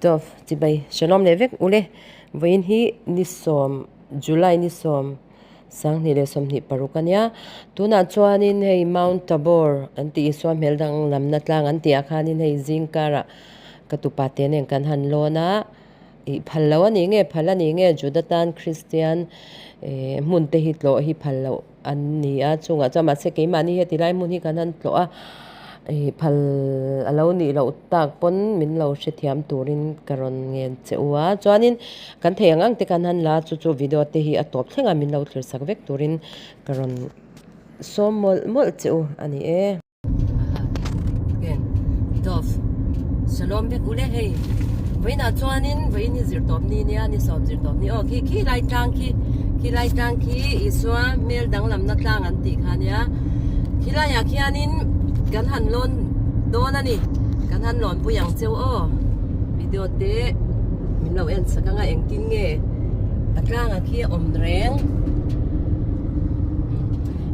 Tov chibai shalom leh vek ule vawiin hi ni sawm July ni sawm sanghnih leh 26 ania tunah chuanin hei Mount Tabor an tih Isua hmel dang lamna tlang an tih ah khanin hei zing karah ka tupa te nen kan han lawn a ih phal lo a ni nge phal a ni nge Juda tan Kristian eh hmun te hi tlawh hi phal loh an ni a chungah chuan mahse keimahni heti lai hmun hi kan han tlawh a ih phal a lo nih loh tak pawn min lo hrethiam turin ka rawn ngen che u a chuanin kan thei ang ang te kan han la a chu chu video te hi a tawp thleng a min lo thlir sak vek turin ka rawn sawm mawlh mawlh che u a ni e. Shalom vek ule hei vawiinah chuanin vawiin hi zirtawp ni nia ni sawm zirtawp ni aw khi khi lai tlang khi khi lai tlang khi Isua hmel danglamna tlang an tih kha nia khi laiah khianin kan han lawn dawn a ni kan han lawn pui ang cheu aw video te min lo en sak anga engtin nge a tlangah khi a awm reng.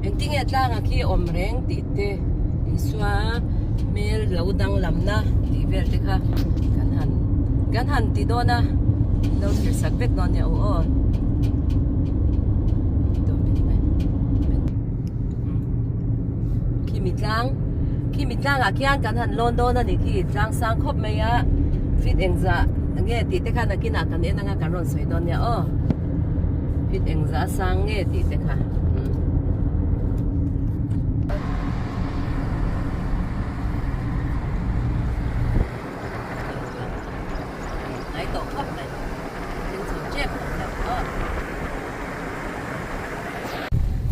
Engtinge tlangah khi awm reng tih te Isua hmel lo danglamna tih vel te kha kan han kan han ti dawn a lo thlir sak vek dawn nia u aw. Khimi tlang khimi tlangah khian kan han lawn dawn a ni khi tlang sang khawp mai a feet engzah nge tih te kha nakinah kan en anga kan rawn sawi dawn nia aw feet engzah sang nge tih te kha.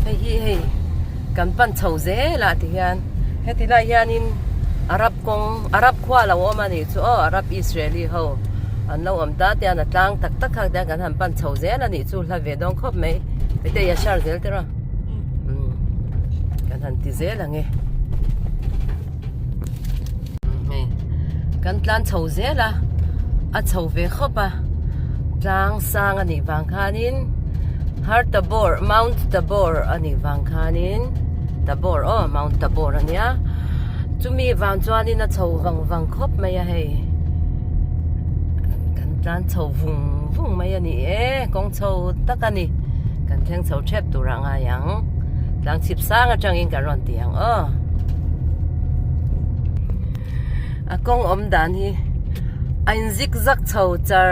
Hei hi hei kan pan chho zel ah ti hian heti lai hianin Arab kawng Arab khua a lo awm a nih chu aw Arab Israeli ho an lo awm ta te a tlang tak tak kha kan han pan chho zel a nih chu hla ve dawn khawp mai. Hete Yashar zel te rawh kan han ti zel ang e hei kan tlan chho zel a a chho ve khawp a tlang sang a nih vang khanin Har Tabor Mount Tabor a nih vang khanin Tabor aw Mount Tabor a nia chumi vang chuanin a chho vang vang khawp mai a hei kan tlan chho vung vung mai a ni e kawng chho tak a ni kan thleng chho thep tur a ngai ang tlang chhip sang atangin kan rawn ti ang aw a kawng awm dan hi a in zik zak chho char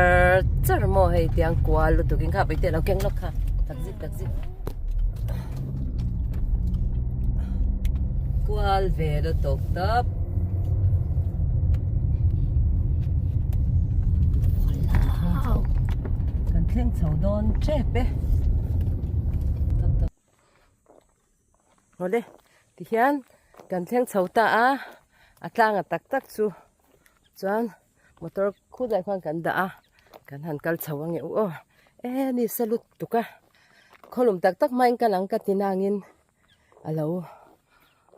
char maw hei tiang kual lutuk in kha pawh ilo keng lawk kha tak zip tak zip kual ve lutuk tawp. Kan thleng chho dawn tep e. Awle tihian kan thleng chho ta a, a tlanga tak tak chu chuan motor khulai khuan kan dah a, kan han kal chho ange u aw. E ni sa lutuk a, khawlum tak tak hmain ka lang ka ti nangin a lo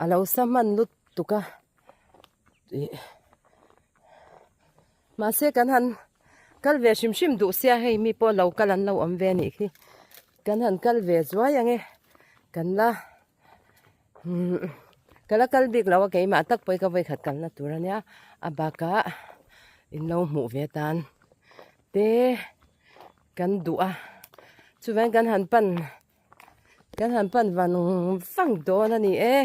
a lo sa hman lutuk a ih. Mahse kan han kal ve hrim hrim duh sia hei mi pawh lo kal an lo awm ve anih khi kan han kal ve zuai ang e kan la umm ka la kal bik lo a keimah tak pawh hi ka vawikhat kalna tur ania a bakah in lo hmuh ve tan te kan duh a chuvangin kan han pan kan han pan vang vang dawn a ni e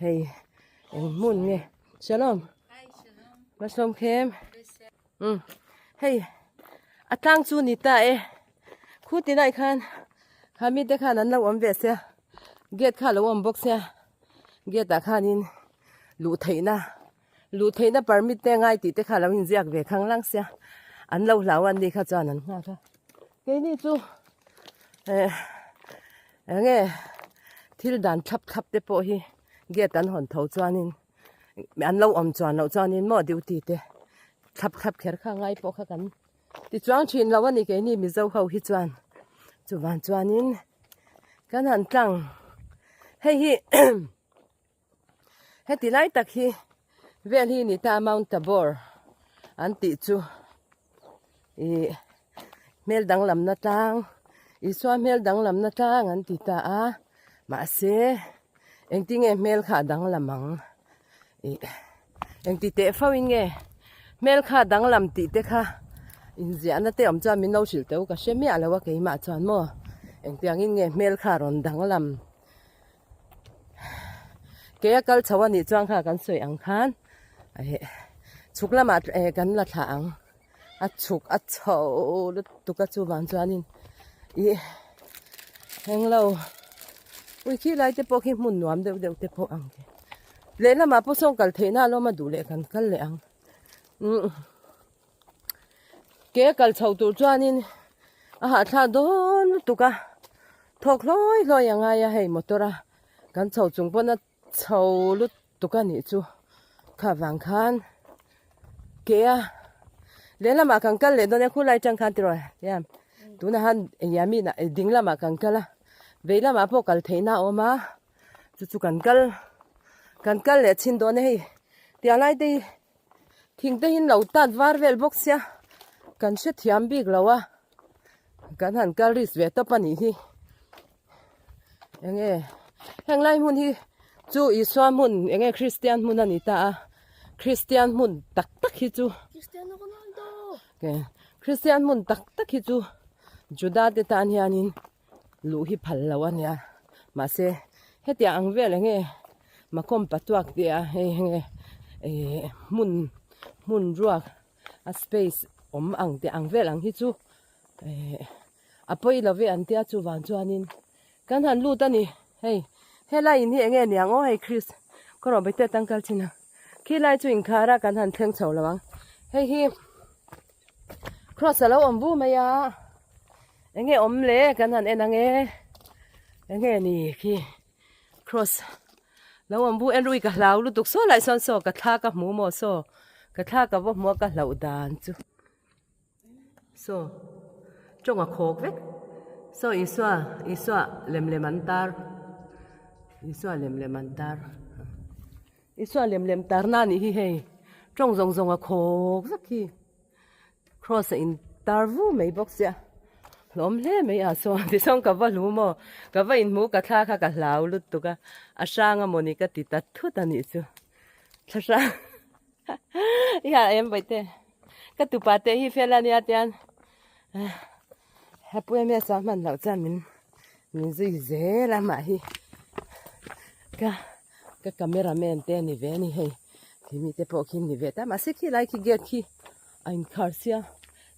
hei eng hmun nge shalom Masawm khem um hei a tlang chu ni ta e khu ti lai khan kha mi te khan an lo awm ve sia gate kha a lo awm bawk sia gate ah khanin luh theihna luh theihna permit te ngai tih te kha a lo inziak ve khang lang sia an lo hlau a ni kha chuan an nghak a keini chu eh eng nge thil dan thlap thlap te pawh hi gate an hawn tho chuanin. An lo awm chuan loh chuanin maw duty te thlap thlap kher kha ngai pawh kha kan ti chuang thin lo a ni keini Mizo ho hi chuan chuvan chuanin kan han tlang hei hi heti lai tak hi vel hi ni ta Mount Tabor an tih chu ih hmel danglamna tlang Isua hmel danglamna tlang an ti ta a mahse. Engtinge hmel kha a danglam ang ih engti teh fo in nge Hmel kha danglam tih te kha inziahna te awm chuan min lo hrilh teuh ka hre miah lo a keimah chuan maw engtiangin nge hmel kha rawn danglam kei a kal chho a nih chuan kha kan sawi ang khan chhuk lamah kan la thlah ang a chhuk a chho lutuk a chuvang chuanin ih englo ui khi lai te pawh khi hmun nuam deuh deuh te pawh ang te lehlamah pawh sawn kal theihna a lawm a duh leh kan kal leh ang umm ke a kal chho tur chuanin a hahthlak dawn lutuk a thawk hlawi hlawi a ngai a hei motor a kan chho chung pawn a Chho lutuk a nih chu kha vang khan ke a lehlamah kan kal leh dawn e khulai tang khan tiraw hian tunah han Yamina ding lamah kan kal a vei lamah pawh kal theihna a awm a chu chu kan kal kan kal leh chhin dawn e hei tiang lai te hi thing te hi an lo tat var vel bawk sia kan hrethiam bik lo a kan han kal risk ve tawp a nih hi. Enge heng lai hmun hi chu Isua hmun enge Kristian hmun a ni ta a Kristian hmun tak tak hi chu Cristiano Ronaldo Kristian hmun tak tak hi chu Juda te tan hianin luh hi phal lo a nia mahse hetiang ang vel enge Makhawm patuak tih a hei enge eh hmun hmun ruak a space awm ang tih ang vel ang hi chu eh. A pawi lo ve an tia chuvang chuanin kan han lut a ni hei helai in hi enge niang aw hei Chris ka rawh bete tang kal chin a khilai chu inkhar a kan han thleng chho lo ang hei hi cross alo awm vu mai a enge awm le kan han en ange enge ni khi cross lo awm vu en rui ka hlau lutuk saw lai sawn saw ka thla ka hmu maw saw ka thla ka va hmu a ka hlauh dan chu. Saw tawng a khawk vek saw Isua Isua lem lem an tar Isua lem lem an tar Isua lem lem tar na anih hi hei tawng zawng zawng a khawk vek hi cross a in tar vu mai bawk sia hlawm hle mai ah sawn tichuan ka va hlu maw ka va inhmu ka thla kha ka hlau lutuk a a hrang amawni ka ti ta thut anih chu thla hrang. Ia em baite ka tupa te hi fel ania tian hepu em em sa hman loh chuan min min zui zel a mah hi ka ka camera man te ani ve ani hei khi mi te pawh khi ni ve ta mahse khi lai khi gate khi a inkhar sia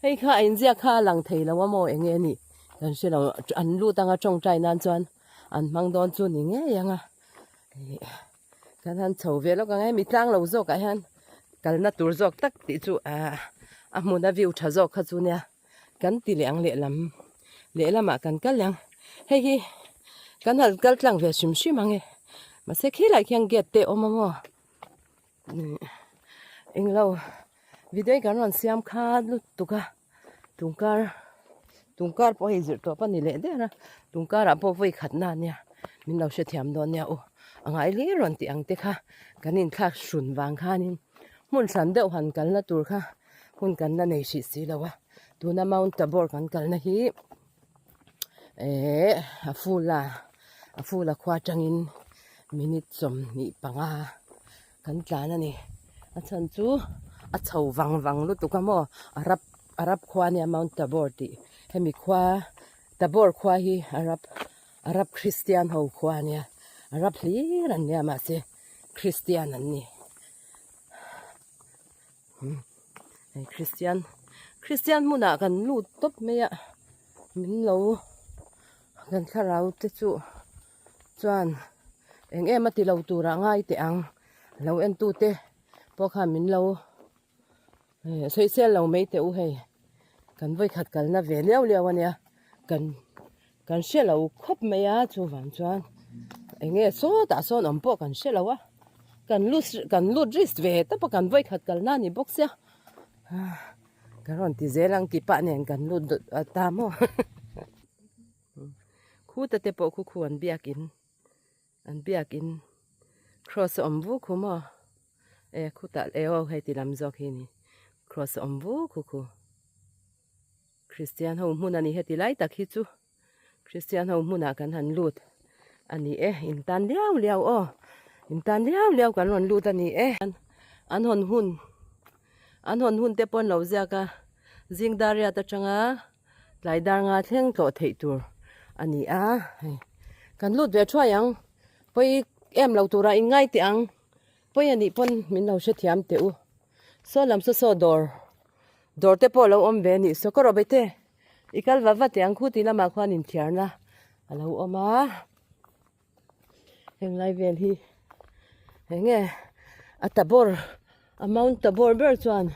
hei kha a inziak kha a lang thei lo a maw eng nge anih kan hre lo an lut anga tawngtai nan chuan an hmang dawn chu ni ngei ang a. Kan han chho ve lawk ang e mi tlang lo zawk ah hian kalna tur zawk tak tih chu ahh a hmun a view tha zawk kha chu nia kan ti leh ang lehlam lehlamah kan kal leh ang hei hi kan han kal tlang ve hrim hrim ang e mahse khilai khian gate te a awm a maw englo video hi kan rawn siam kha lutuk a tungkar tungkar pawh hei zirh tawp a ni leh der a tungkarah pawh vawi khat na ania min lo hrethiam dawn nia u a ngai hle rawn tih ang te kha kan inthlak hrun vang khanin hmun hran deuh han kalna tur kha hun kan la nei hrih si lo a tuna Mount Tabor kan kalna hi ehh a fula a fula khua atangin minute 25. Kan tlan a ni. A chhan chu a chho vang vang lutuk a maw Arab Arab khua ania Mount Tabor tih hemi khua Tabor khua hi Arab Arab Christian ho khua ania Arab hlir an nia mahse Christian an ni hei Christian Christian hmunah kan lut tawp mai a min lo kan thlarau te chu. Chuan eng em a ti lo turah ngai teh ang lo en tu te pawh khan min lo sawisel lo mai teh u hei kan vawikhat kalna ve liau liau a nia kan kan hre lo khawp mai a chuvang chuan eng nge sawtah sawn awm pawh kan hre lo a kan lut kan lut risk ve tawp a kan vawikhat kalna a ni bawk sia ka rawn ti zel ang tih pah nen kan lut ta maw. Khuta te pawh khu khu an biakin an biakin cross a awm vuk khu maw e khutah e aw hei ti lam zawk hi ni cross a awm vuk khu khu Christian ho hmun a ni heti lai tak hi chu Christian ho hmunah kan han lut a ni e in tan liau liau aw in tan liau liau kan rawn lut a ni e an hawn hun. An hawn hun te pawh an lo ziak a, zing dar riat atanga tlai dar nga thleng tlawh theih tur a ni a, hei kan lut ve thuai ang, pawi em lo turah in ngai teh ang, pawi a nih pawn min lo hrethiam teh u, saw lam saw saw dawr dawr te pawh a lo awm ve a nih saw ka rawh bete i kal va va teh ang khu tih lamah khuan inthiarna a lo awm a. Heng lai vel hi eng nge a tabor a mount tabor ber chuan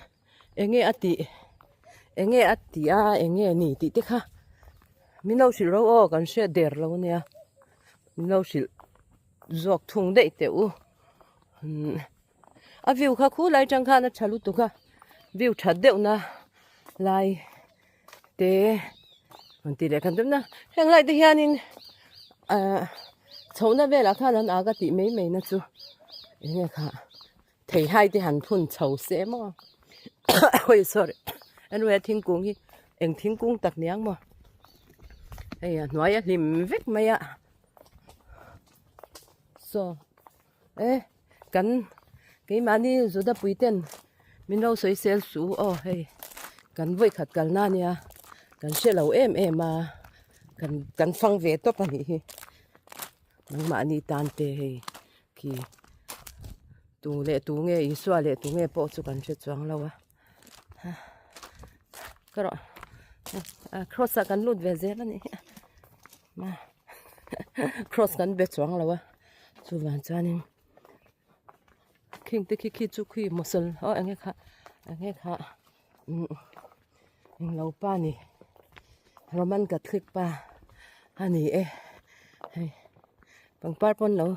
eng nge a tih eng nge a tih a eng nge ni tih te kha min lo hrilh ro aw kan hriat der lo ania min lo hrilh zawk thung daih teh u a view kha khulai tang khan a tha lutuk a view that deuh na lai te rawn ti leh kan tum na heng lai te hianin ahh chhohna velah khan an ak a tih mai mai na chu enge kha theihai te han phun chho se maw oi sorry anyway thingkung hi eng thingkung tak niang maw hei a hnuai a hlim vek mai a saw. E kan keimahni Juda pui ten min lo sawi sel suh aw hei kan vawi khat kalna ania kan hre lo em em a kan kan fang ve tawp a nih hi nangmahni tan te hei khi tu leh tu nge Isua leh tu nge pawh chu kan hre chuang lo a ka rawh cross ah kan lut ve zel a nih hi cross kan be chuang lo a. Chuvang chuanin khing te khi khi chu khi mosul aw eng nge kha eng nge kha umm englo pa ni Roman Catholic pa a ni e hei pangpar pawn lo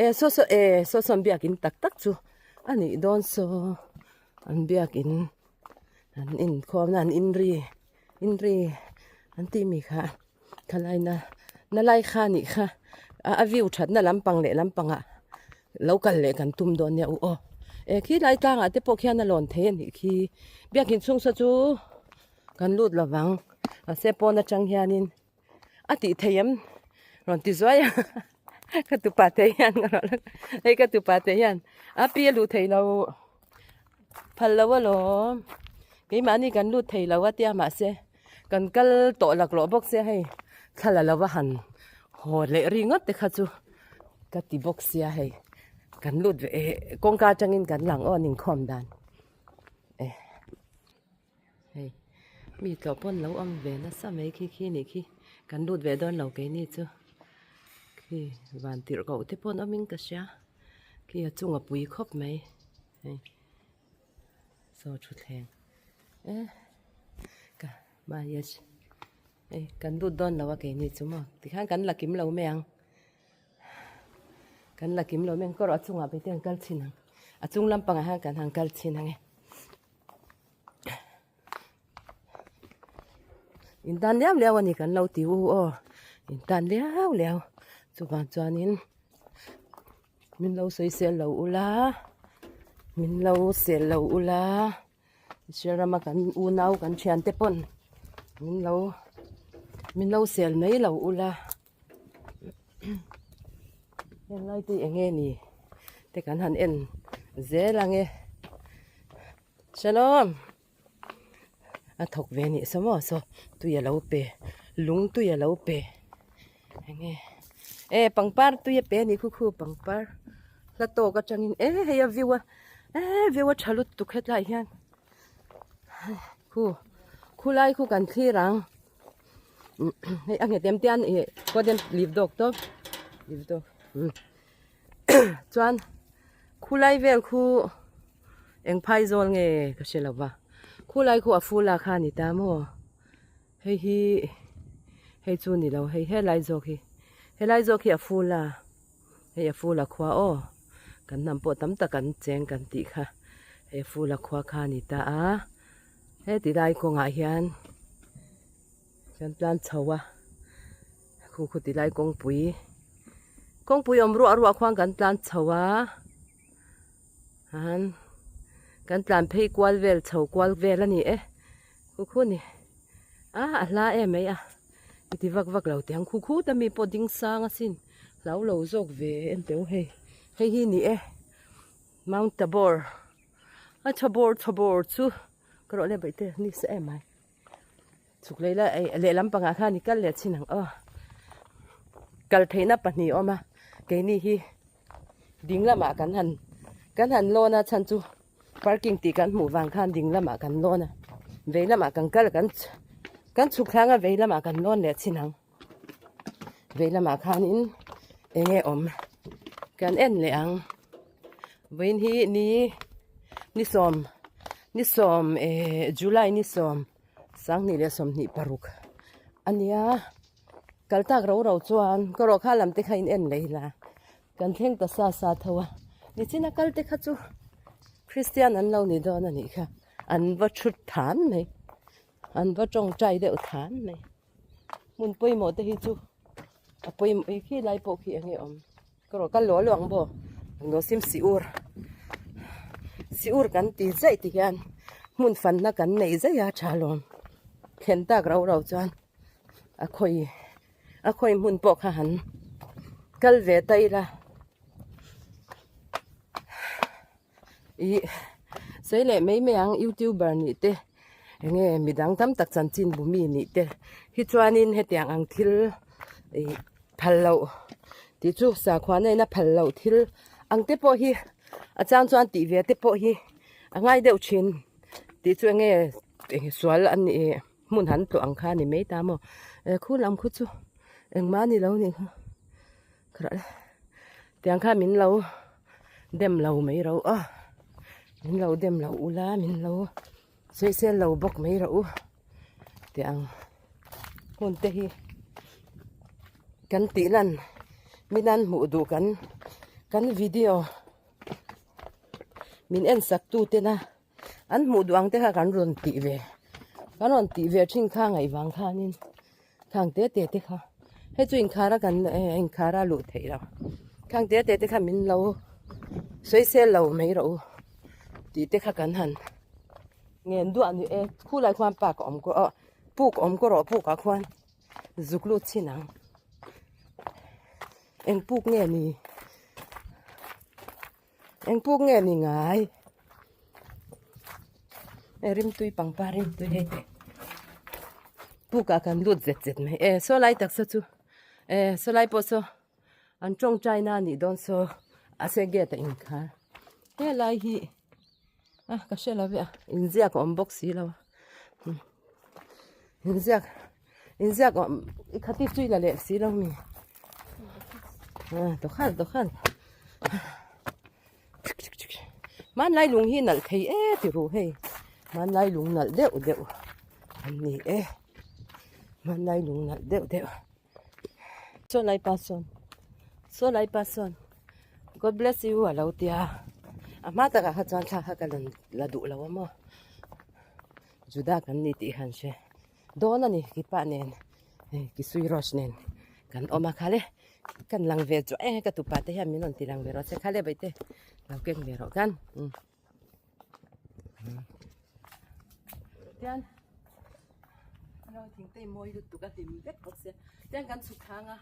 e saw saw e saw saw an biakin tak tak chu a nih dawn saw an biakin an inkhawmna an inri inri an tih mi kha. Thalai na na lai kha nih kha a view that na lampang leh lampangah lo kal leh kan tum dawn nia u aw e khi lai tlangah te pawh khian a lawn thei a nih khi biakin chhung saw chu kan lut lo vang mahse pawn atang hianin a tih thei em rawn ti zuai a ka tupa te hian hei ka tupa te hian a pi a luh theih loh. Phal lo alawm keimahni kan lut thei lo a tia mahse kan kal tawh laklawh bawk sia hei thla la lova han haw leh ringawt te kha chu ka ti bawk sia hei kan lut ve eh kawngka atangin kan lang aw an inkhawm dan eh hei mi tlawh pawn lo awm ve nasa mai khi khi nih khi kan lut ve dawn lo keini chu khi van tirh koh te pawn awmin ka hria khi a chunga pui khawp mai. Hei saw thutthleng eh ka ma yes hei kan lut dawn lo a keini chu maw tikhan kan la kim lo mai ang kan la kim lo mai ang kawr a chungah pawh hian kal chhin ang a chung lampangah hian kan han kal chhin ang e intan liau liau a ni kan lo ti u aw intan liau liau chuvang chuanin. Min lo sawi sel lo ula, min lo sel lo ula, Israel rama kan unau kan thiante pawn min lo min lo sel mai lo ula heng lai te eng nge ni te kan han en zel ang e Shalom a thawk ve anih saw maw saw tui a lo pe lung tui a lo pe eng nge e pangpar tui a pe a nih khu khu pangpar hla tawk atangin e hei a view a e view a tha lutuk hetlai hian khu khulai khu kan thlir ang hei a nghet em te an ih kawt hian lip dawk tawp lip dawk chuan khulai vel khu. Eng phai zawl nge ka hre lo va, khulai khu a ful a kha a ni ta maw? Hei hi hei chu ni lo hei helai zawk hi helai zawk hi a ful a hei a ful a khua aw kan hnam pawh tam tak an cheng kan tih kha hei a ful a khua kha a ni ta a heti lai kawngah hian kan tlan chho a khu khu ti lai kawngpui kawngpui awm ruah ruah khuan kan tlan chho a. An kan tlan phei kual vel chho kual vel a ni e khu khu ni a a hla em mai a i ti vak vak lo teh ang khu khu ta mi pawh ding sang asin hlau lo zawk ve em teu hei hei hi ni e Mount Tabor. A tha bawr tha bawr chu ka rawh le baihte ni se em mai chhuk leh ila ei lehlam pangah khan i kal leh chin ang aw kal theihna pahnih a awm a keini hi ding lamah kan han kan han lawn a chhan chu parking tih kan hmuh vang khan ding lamah kan lawn a vei lamah kan kal kan kan chhuk thlang a vei lamah kan lawn leh chin ang. Vei lamah khanin eng nge awm kan en leh ang vawiin hi ni ni sawm ni sawm ehh july ni sawm sanghnih leh 26 a nia kal tak ro ro chuan ka rawh kha lam te kha in en leh ila kan thleng ta sa sa tho a nichina kal te kha chu christian an lo ni dawn a nih kha an va thut than mai an va tawngtai deuh than mai. Hmun pawimawh te hi chu a pawimawh hi khi lai pawh khi eng nge awm ka rawh kal luah luah ang bawk englo sim si ur si ur kan ti zaih ti hian hmun fanna kan nei zaih a tha lawm thlen tak rau rau chuan a khawi a khawi hmun pawh kha han kal ve ta ila Ih sawi leh mai mai ang youtuber nih te eng nge midang tam tak chanchin bu mi nih te hi chuanin hetiang ang thil ih phal loh tih chu sakhuana ina phal loh thil ang te pawh hi a chang chuan tih ve te pawh hi a ngai deuh thin tih chu eng nge eng sual an nih hmun han tlawh ang kha a ni mai ta maw eh khu lam khu chu engmah a ni lo nih kha. Tiang kha min lo dem lo mai ro a min lo dem lo ula min lo sawisel lo bawk mai ro u tiang hun te hi kan tih lan min an hmuh duh kan kan video min en sak tu te na an hmuh duh ang te kha kan rawn tih ve kan rawn tih ve thin kha ngaih vang khanin khang te te te kha hei chu inkhar a kan eh inkhar a luh theih lo khang te te te kha min lo sawisel lo mai rawh u tih te kha kan han ngen duah ni e khulai khuan park a awm kawh a puk a awm kawh rawh puk ah khuan zuk lut chin ang eng puk nge ni. Eng puk nge ni ngai e rimtui pangpar rimtui hei te pukah kan lut zet zet mai e saw lai taksa chu e saw lai pawh saw an tawngtai na anih dawn saw a se gate a inkhar helai hi a ka hre lo ve a inziak a awm bawk si lo a inziak inziak a awm i khati chu i la leh si lo mi dawkhan dawkhan hmanlai lung hi nalh thei e ti ru hei hmanlai lung nalh deuh deuh an ni e hmanlai lung nalh deuh deuh saw lai pa sawn saw lai pa sawn God bless you a lo tia a hma takah kha chuan thla kha ka la duh lo a maw Juda kan ni tih han hre dawn a ni kipa nen hei kisui rush nen kan awm a khale kan lang ve chu e ka tupa te hian min rawn ti lang ve rawh se khale baihte lo keng ve rawh khan umm tian ro thing te mawi lutuk a hlim vek bawk sia tian kan chhuk thlang a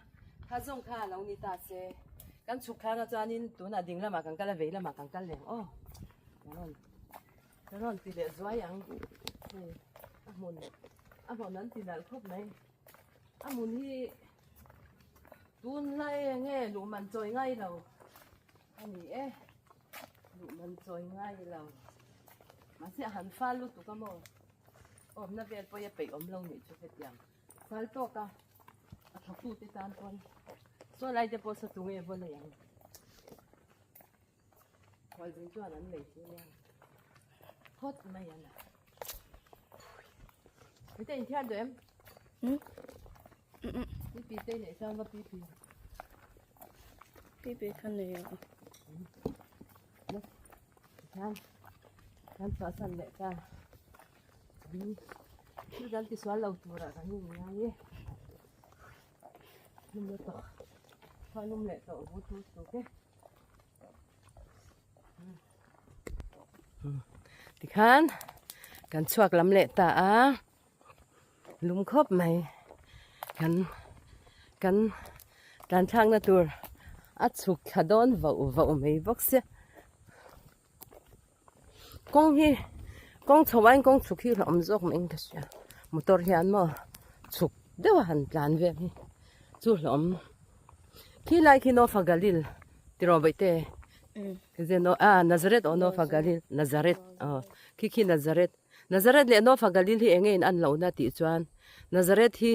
kha zawng kha a lo ni ta se kan chhuk thlang a chuanin tunah ding lamah kan kal a vei lamah kan kal leh ang aw Ka rawn ti leh zuai ang hei a hmun a hmun an ti nalh khawp mai a hmun hi tunlai enge luh man chawi ngai lo a ni e luh man chawi ngai lo mahse a han fal lutuk a maw awmna vel pawh hi a peih awm lo nih chu hetiang fal tawk a a thawktu te tan pawn saw lai te pawh saw tunge vaw nei ang. Khualzin chuan an nei chu nia phawt mai a na. Mite inthiar duh em? Hmm? Pipi te nei chuan va pipi. Pipi kha nei a. Tikhan kan chhuahsan leh ta. Thil kan tisual lo turah kan inngai e. Lum leh tawh. Lum leh tawh vu tu tuk e. Tikhan kan chhuak lam leh ta a lum khawp mai kan kan tan thlakna tur a chhuk thla dawn vauh vauh mai bawk sia. Kawng hi kawng chho aiin kawng chhuk hi hlauhawm zawk mah in ka hria motor hian maw chhuk deuh a han tlan vel hi chu hlauhawm khi lai khi Nofa Galil tiraw bawihte ah Nazareth aw Nofa Galil Nazareth aw khi khi Nazareth Nazareth leh Nofa Galil hi eng nge in an lohna tih chuan Nazareth hi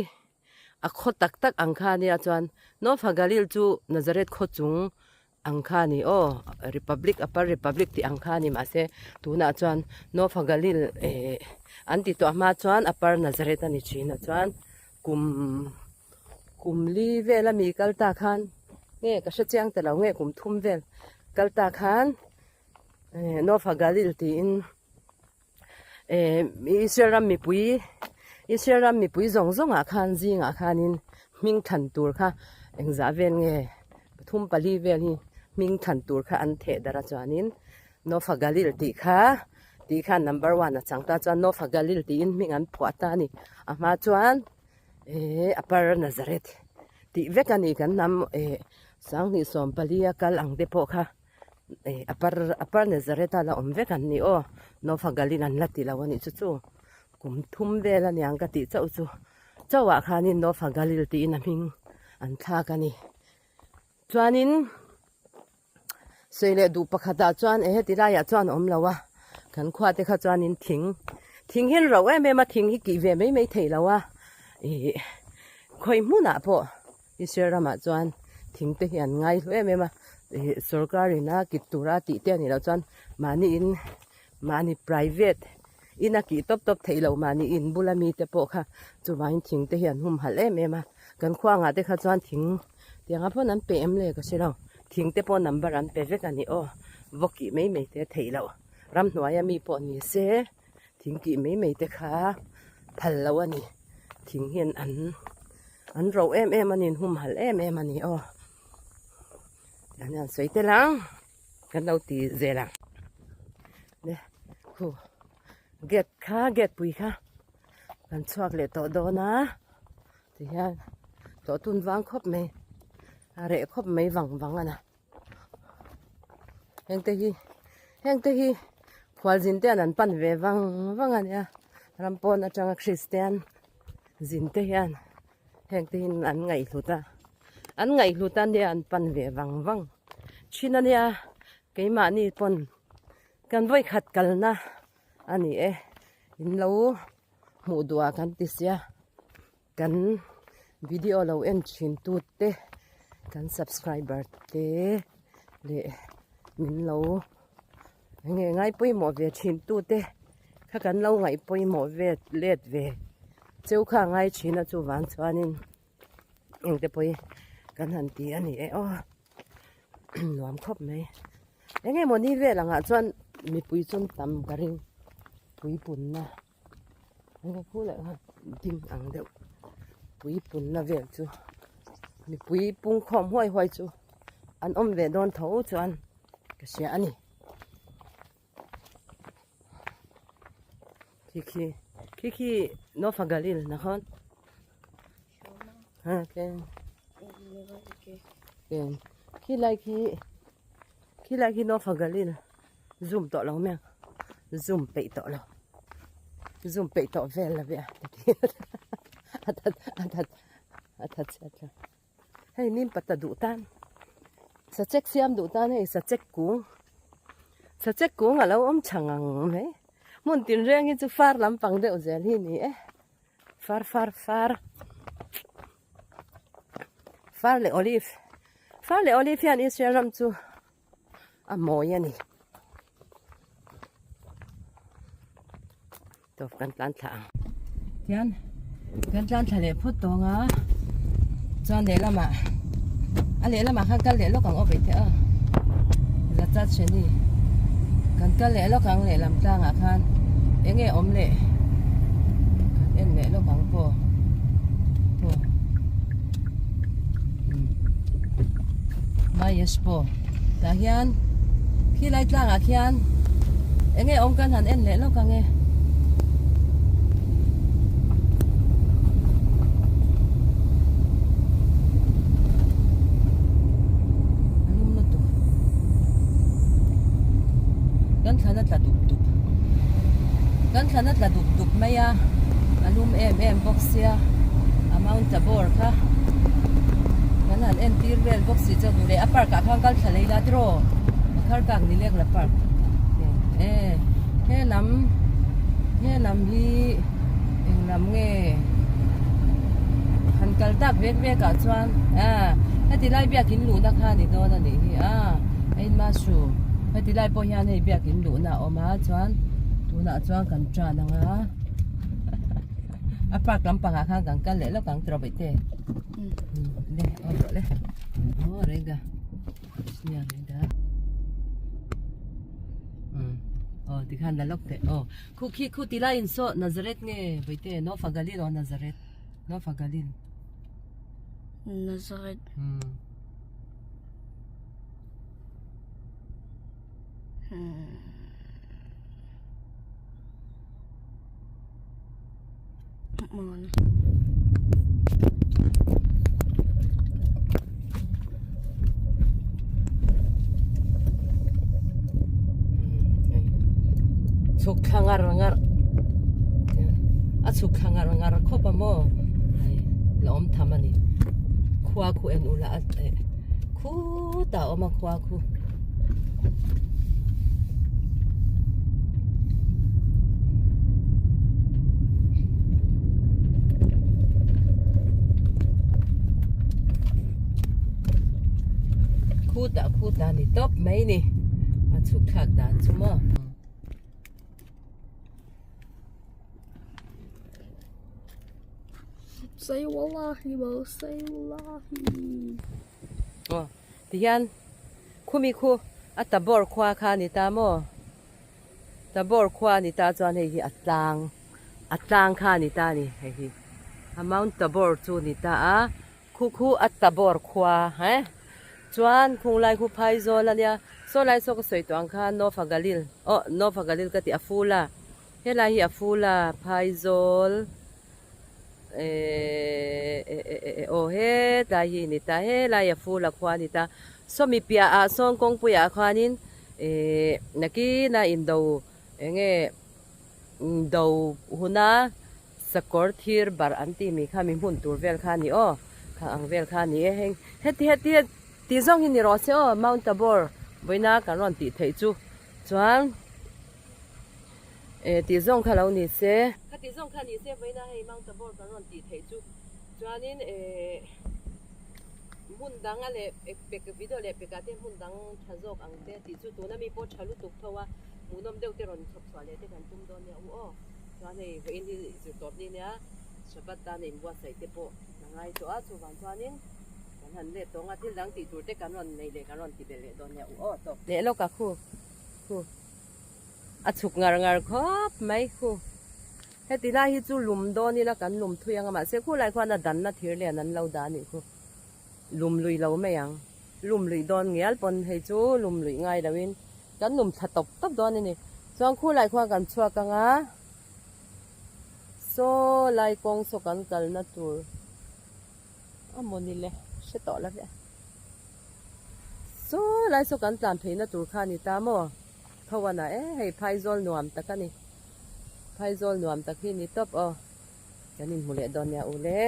a khaw tak tak ang kha ania chuan Nofa Galil chu Nazareth khaw chung ang kha a ni aw republic upper republic tih ang kha a ni mahse tunah chuan Nofa Galil eh an ti tawh hma chuan upper Nazareth a ni thin a chuan kum kum li vel ami kal ta khan nge ka hre chiang ta lo nge kum thum vel kal ta khan eh Nofa Galil tiin eh Israel ram mipui Israel ram mipui zawng zawngah khan zingah khanin hming than tur kha engzah vel nge pathum pali vel hi hming than tur kha an theh darh a chuanin Nofa Galil tih kha tih khan number one a chang ta chuan Nofa Galil tiin hming an phuah ta a ni a hma chuan eh Upper Nazareth tih vek a ni kan hnam eh sanghnih sawmpali a kal ang te pawh kha. eh upper upper Nazareth a la awm vek an ni aw Nofa Galil an la ti lo a nih chu chu kum thum vel a niang ka tih chauh chu chauhah khanin Nofa Galil tiin a hming an thlak a ni chuanin sawi leh duh pakhatah chuan eh heti laiah chuan a awm lo a kan khua te kha chuanin thing thing hi an rauh em em a thing hi kih ve mai mai theih lo a ih khawi hmunah pawh. Israel ramah chuan thing te hi an ngai hlu em em a ih sorkar in a kit tura tih te a nih loh chuan mahni in mahni private in a kih tawp tawp theih loh mahni in bula mi te pawh kha chuvangin thing te hi an humhalh em em a kan khuangah te kha chuan thing tiang ah pawn an pe em le ka hre lo thing te pawh number an pe vek a ni aw vaw kih mai mai te theih loh ramhnuaia mi pawh ni se thing kih mai mai te kha phal loh a ni thing hian an An ro em em a ni an humhalh em em a ni aw tiang hian sawi tel ang kan lo ti zel ang le khu gate kha gate pui kha kan chhuak leh tawh dawn a ti hian tawh tun vang khawp mai a reh khawp mai vang vang a na heng te hi heng te hi khualzin te an pan ve vang vang a nia ram pawn atanga kristian zin te hian heng te hian an ngaihhlut a an ngaihhlut a nia an pan ve vang vang thin a nia keimahni pawn kan vawikhat kalna a ni e in lo hmuh duh ah kan ti sia. Kan video lo en thin tu te kan subscriber te leh min lo enge ngai pawimawh ve thin tu te kha kan lo ngaih pawimawh ve let ve cheu kha a ngai thin a chuvang chuanin engte pawh hi kan han ti a ni e aw nuam khawp mai enge maw ni vel angah chuan mipui chuan tam ka ring puipunna. Ding ang deuh puipunna vel chu mipui pungkhawm huai huai chu an awm ve dawn tho chuan ka hria a ni khi khi khi khi Nofa Galil na khawn ha ken ken khi lai khi khi lai khi Nofa Galil zoom tawh lo mai ang zoom peih tawh lo zoom peih tawh vel la ve a a that a that a that chhiat thlak hei nim pata duh tan sachek siam duh tan hei sachek kung sachek kung a lo awm tha ngang mai hmun tinreng hi chu far lampang deuh zel hi a ni e far far far far leh olive far leh olive hian Israel ram chu. a mawi a ni tawp kan tlan thla ang tian kan tlan thla leh phawt tawng a chuan lehlamah a lehlamah khan kal leh lawk ang aw vei teh a la chat hre ni kan kal leh lawk ang lehlam tlangah khan eng nge awm leh kan en leh lawk ang pawh pawh Mayesh pawh tah hian khilai tlangah khian eng nge awm kan han en leh lawk ang e. A lum lutuk kan thlan a tla dup dup. Kan thlan a tla dup dup mai a, a lum em em bawk sia, a Mount Tabor kha kan han entir vel bawk si chuan duh leh a park ah khan kal thla lei la tiraw Bakhar kak ni lek la park e he lam he lam hi eng lam nge han kal tak vek vek ah chuan a heti lai biakin luhna kha a ni dawn a nih hi a ein masu heti lai pawh hian hei biakin luhna a awm a chuan tunah chuan kan tan ang a a park lampangah khan kan kal leh lawk ang tiraw baihte le aw rawh le aw rega nia rega um aw tikhan la lawk teh aw khu khi khu ti laiin saw Nazareth nge baihte Nofa Galil aw Nazareth Nofa Galil Nazareth um Chhuk thla ngar ngar a chhuk thla ngar ngar khawp a maw hei la awm tham a ni khua khu en ula a eh khutah a awm a khua khu. Khutah khutah ni tawp mai ni a chhuk thlak dan chu maw. Say wallahi maw say wallahi. Aw tihian khumi khu a tabor khua kha a ni ta maw tabor khua a ni ta chuan hei hi a tlang a tlang kha a ni ta a ni hei hi a mount tabor chu a ni ta a khu khu a tabor khua he chuan khung lai khu phaizawl a nia saw lai saw ka sawi tawh ang khan Nofa Galil aw Nofa Galil ka tih a ful a helai hi a ful a phaizawl. Ehh aw hetlai hi ni ta helai a ful a khua a ni ta sawmi piah ah sawn kawngpui ah khuanin ehh nakin a indo eng nge indo huna sakawr thir barh an tih mi kha mi hmun tur vel kha a ni aw kha ang vel kha a ni e heng heti heti ti zawng hi ni rawh se aw Mount Tabor vawiina kan rawn tih theih chu chuan. Eh tih zawng kha lo ni se. Kha tih zawng kha ni se vawiina hei Mount Tabor kan rawn tih theih chu chuanin eh hmun dang a leh pek video leh pekah te hmun dang tha zawk ang te tih chu tuna mi pawh tha lutuk tho a hmuhnawm deuh te rawn chhawp chhuah leh te kan tum dawn nia u aw chuan hei vawiin hi zir tawp ni nia Shabbat tan a inbuatsaih te pawh a ngai tawh a chuvang chuanin kan han let tawng a thil dang tih tur te kan rawn nei leh kan rawn ti belh leh dawn nia u aw tawp leh lawk a khu khu. A chhuk ngar ngar khawp mai khu. Heti lai hi chu lum dawn ila kan lum thui ang a mahse khulai khuan a danna thir lian an lo dah a nih khu. Lum lui lo mai ang. Lum luih dawn ngial pawn hei chu lum luih ngai lo in kan lum thla tawp tawp dawn a ni. Chuan khulai khuan kan chhuak ang a saw lai kawng saw kan kalna tur a maw ni le hre tawh lo ve. Saw lai saw kan tlan pheina tur kha a ni ta maw. Tho a na e, hei phaizawl nuam tak a ni. Phaizawl nuam tak hi ni tawp aw. Kan inhmu leh dawn nia u le.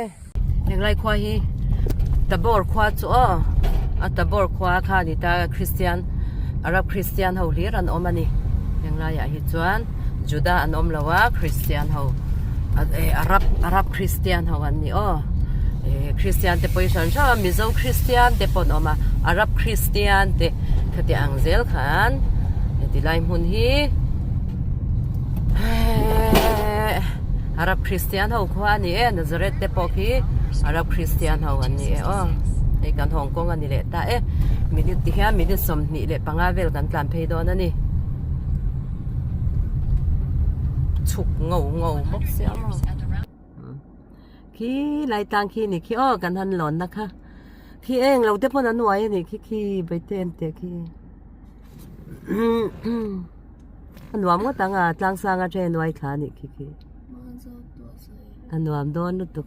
Henglai khua hi Tabor khua chu aw. A Tabor khua kha a ni ta Christian Arab Christian ho hlir an awm a ni. Henglaiah hi chuan Juda an awm lo a Christian ho Arab Arab Christian ho an ni aw. Christian te pawh hi hran hran a Mizo Christian te pawh an awm a Arab Christian te khati ang zel khan heti lai hmun hi Arab Christian ho khua a ni e Nazareth te pawh khi Arab Christian ho an ni e aw hei kan Hong Kong a ni leh ta e minute ti hian minute 25 vel kan tlan phei dawn a ni chhuk ngo ngo bawk sia maw. Khi lai tlang khi ni khi aw kan han lawn na kha khi eng lo te pawn an uai a nih khi khi baite an tih khi a nuam ngawt ang a tlang sang atang in uai thla a nih khi khi a nuam dawn lutuk.